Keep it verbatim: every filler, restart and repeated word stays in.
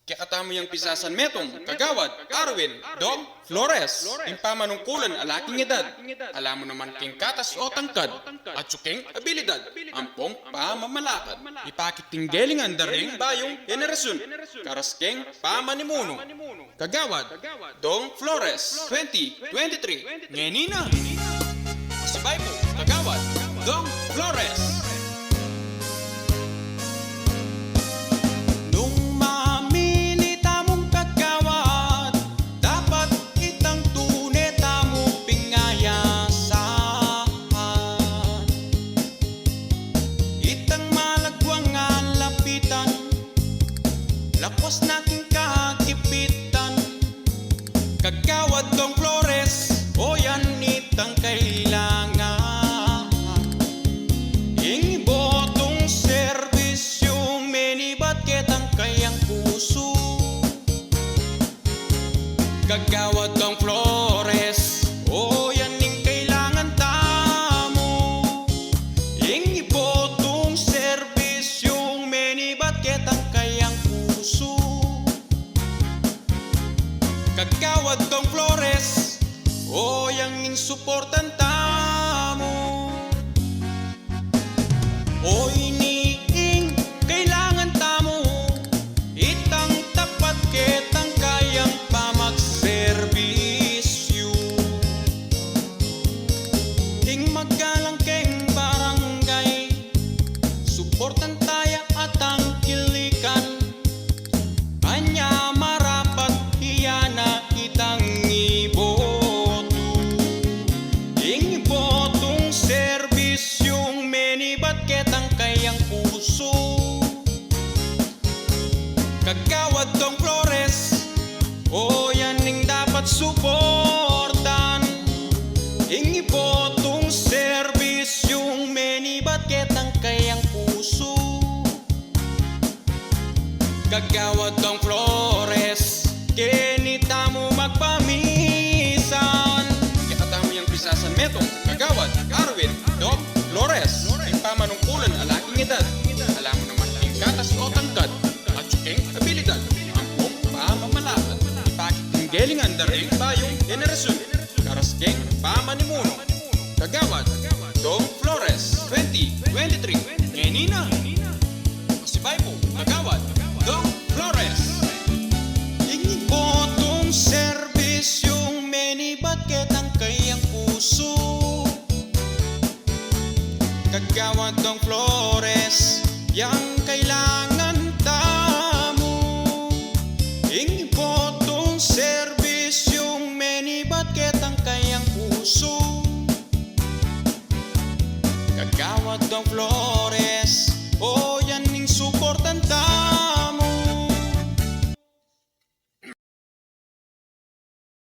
Kekatamu yang pisasan metung, Kagawad Arwin Dong Flores, ing pamanungkulan a laking edad. Ala mu naman king katas o tangkad, atyu keng abilidad, ampong pamamalakad. Ipakit king gelingan da ring bayung henerasyun, karas keng pamanimunu. Kagawad Dong Flores, twenty twenty-three. Ngeni na. Pasibay pu, Kagawad Dong Flores. Nung mamili tamung kagawad, dapat itang tune tamu pingayasan. Itang malagwang a lapitan, lakwas na king kagipitan. Kagawad Dong Flores, o yan itang kailangan. Ing ibotung serbisyung menibat ketang kayang pusu. Kagawad Dong Flores, o yan ing kailangan tamu. Ing ibotung serbisyung menibat ketang kayang pusu. Kagawad Dong Flores, o yang ing suportan tamu. O ini ing kailangan tamu, itang tapat ketang kayang pamagserbisyu. Ing magalang keng barangay, suportan ta ya at angkilikan. Anya marapat iya na itang ibotu. Ing ibotung serbisyung menibat ketang kayang pusu. Kagawad Dong Flores, o yan ing dapat suportan. Ing ibotung serbisyung menibat ketang kayang pusu. Kagawad Dong Flores, keni tamu magpamisan. Kekatamu yang pisasan metung, Kagawad Arwin Dong Flores, ing pamanungkulan a laking edad. Ala mu naman king katas o tangkad, atyu keng abilidad, ampong pamamalakad. Ipakit king gelingan da ring bayung henerasyun, karas keng pamanimunu. Kagawad Dong Flores, twenty twenty-three. Ngeni na. Pasibay pu, Kagawad Dong Flores. Ing ibotung serbisyung menibat ketang kayang pusu. Kagawad Dong Flores, yang kailangan tamu. Ing ibotung serbisyung menibat ketang kayang pusu. Kagawad Dong Flores, o yan ing suportan tamu.